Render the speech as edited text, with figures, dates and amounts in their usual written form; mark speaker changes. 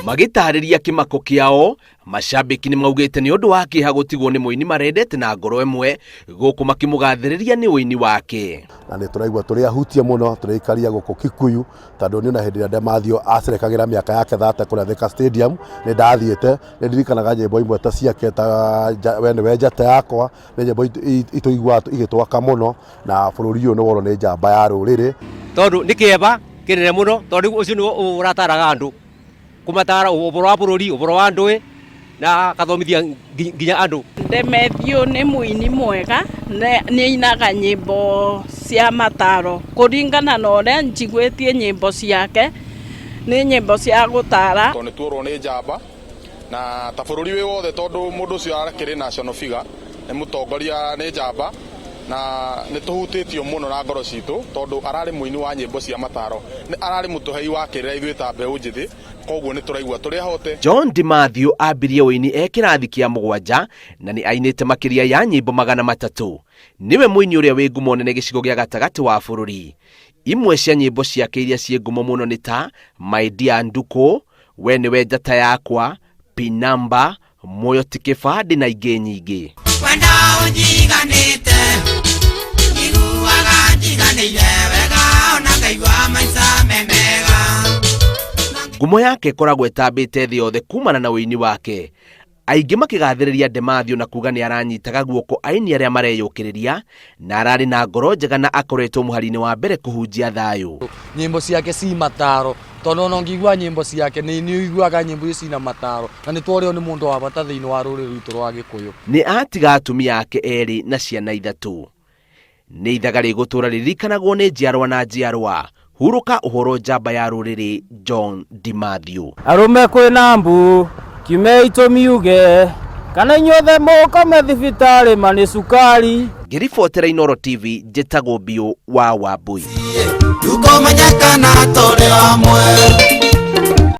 Speaker 1: Magĩtarĩria kĩmako kĩao, macambĩki nĩ maugĩte nĩ ũndũ wa kĩeha gũtigwo nĩ mũini marendete na ngoro ĩmwe, gũkũ makĩmũgathĩrĩria nĩ ũini wake.
Speaker 2: Na nĩ tũraigua tũrĩ ahutie mũno tũrĩ aikaria gũkũ Kikuyu, tondũ niĩ ona hĩndĩ ĩrĩa Demathew acerekagĩra mĩaka yake thate kũrĩa Thika Stadium nĩ ndathiĩte, nĩ ndirikanaga nyĩmbo imwe ta ciake ta we nĩwe njata yakwa, nĩ nyĩmbo itũiguaga igĩtwaka mũno, na bũrũri ũyũ nĩ worwo nĩ njamba ya rũrĩrĩ.
Speaker 3: Tondũ nĩ kĩeva kĩnene mũno, tondũ rĩu ũcio nĩwe ũrataraga andũ, kũmatara ũhoro wa bũrũri, ũhoro wa ndũĩ, na akathomithia nginya andũ.
Speaker 4: Demethiũ nĩ mũini mwega, nĩ ainaga nyĩmbo cia mataro, kũringana na ũrĩa njiguĩtie nyĩmbo ciake, nĩ nyĩmbo cia gũtara.
Speaker 5: Tondũ nĩ tuorwo nĩ njamba na ta bũrũri wĩ wothe, tondũ mũndũ ũcio akĩrĩ national figure, nĩ mũtongoria, nĩ njamba, na nĩ tũhutĩtio mũno na ngoro citũ, tondũ ararĩ mũini wa nyĩmbo cia mataro, nĩ ararĩ mũtũhei wa kĩrĩra ithuĩ ta mbeũ njĩthĩ, koguo nĩ tũraigua tũrĩ ahote.
Speaker 1: John DiMathew ambirie ũini e kĩrathi kĩa mũgwanja na nĩ ainĩte makĩria ya nyĩmbo 300. Nĩwe mũini ũrĩa wĩ ngumo nene gĩcigo gĩa gatagatĩ wa bũrũri. Imwe cia nyĩmbo ciake iria ciĩ ngumo mũno nĩ ta My Dear Ndukũ, We Nĩwe Njata Yakwa, P-Number, Muoyo Ti Kĩbandĩ na ingĩ nyingĩ.
Speaker 6: Wendo ũnjiganĩte, njiguaga njiganĩire wega, ona ngaigua maica me mega.
Speaker 1: Ngumo yake ĩkoragwo ĩtambĩte thĩ yothe kumana na ũini wake. Aingĩ makĩgathĩrĩria Demathew na kuga nĩ aranyitaga guoko aini arĩa mareyũkĩrĩria na ararĩ na ngoro njega na akoretwo mũhari-inĩ wa mbere kũhunjia thayũ.
Speaker 7: Nyĩmbo ciake ci mataro, tondũ ona ũngĩigua nyĩmbo ciake nĩ ũiguaga nyĩmbo icio cina mataro, na nĩ tworĩo nĩ mũndũ wa bata thĩinĩ wa rũrĩrĩ rwitũ rwa Gĩkũyũ.
Speaker 1: Nĩ atiga atumia ake erĩ na ciana ithatũ. Nĩ ithaga rĩgũtũra rĩririkanagwo nĩ njiarwa na njiarwa. Hurũka ũhoro njamba ya rũrĩrĩ John DiMathew.
Speaker 8: Arũme kwĩna mbu kiumei tũmiuge kana inyuothe mũkome thibitarĩ ma nĩ cukari.
Speaker 1: Ngĩribotera Inooro TV njĩtagwo Biũ wa Wambui.
Speaker 6: Ndukũmenya kana tũrĩ amwe.